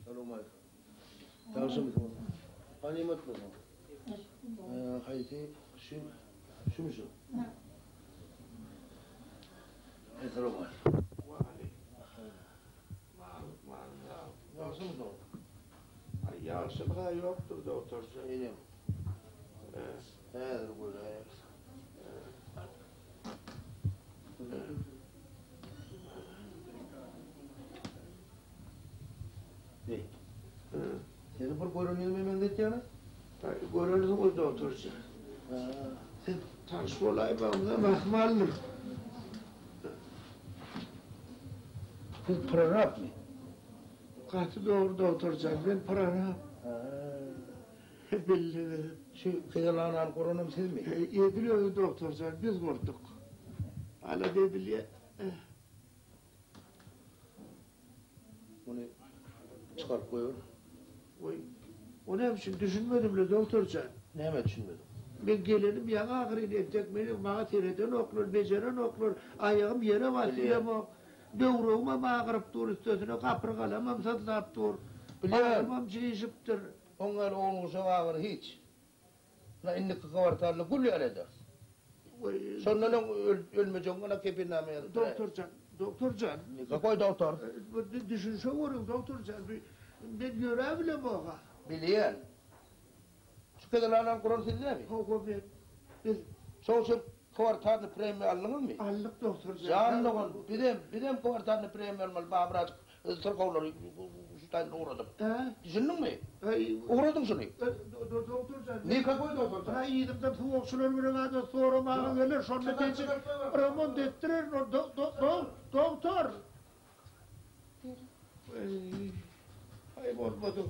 Salowmaleýkim. Ýagşymysyňyz? Ganymatmysyň? Haýsy? Şu, şumy şu? Essalowmaleýkim. Ýagşymysyň? Aý, ýagşylyk-a ýokdur, dogtorjan. Eýýäm. Häzir göräýeris. Beý. Seni bir gören ýerime meňzetýäňiz? Aý, görensiňiz, dogtorjan. Siz Tanyş bolaýmagymyzam ahmaldyr. Siz prorabmy? Gaty dogry dogtor jan, men prorab. Bildiňiz. Şu keselhanany guranam sizmi? Edil özi dogtor jan, biz gurduk. Alada edilýä. Muny çykaryp goýber. Goý. O näme üçin düşünmedim-le dogtor jan. Nämä düşünmediň? Men gelenim ýaňy ahyryn entek meni maňa seredenoklar, bejerenoklar, aýagym ýere basybilemok. Böwregimem agyryp dur, üstesine gapyrgalamam syzlap dur. Bilýän. Bagrymam çişipdir. Oň ýaly ownuguşak agyry hiç. Ynha, indiki kwartalda gül ýaly ederis. Şondan öň ölmejegiň gana kepilnama ýazyp beräý. Dogtor jan, dogtor jan. Nikakoý dogtor. Bir düşünişe görüň, dogtor jan. Men ýöräbilemog-a. Bilýän. Şu keselhanany guran siz dämi? Hawa, men. Biz. Şoň üçin kwartalny premiýa aldyňyzmy? Aldyk, dogtor jan. Jan dogan, bizem, bizem kwartalny premiýa almaly, babyrajyk syrkawlary şu taýdan ugradyp. Hä? Düşündiňmi? Aý. Ugradyň şuny. Dogtor jan. Nikakoý dogtor jan. Aý, yzymdan suwagçylar bilen adam soramaga geler, şonda bejir, remont etdirerin, do-do-do-dogtor! Eý, aý bolmady.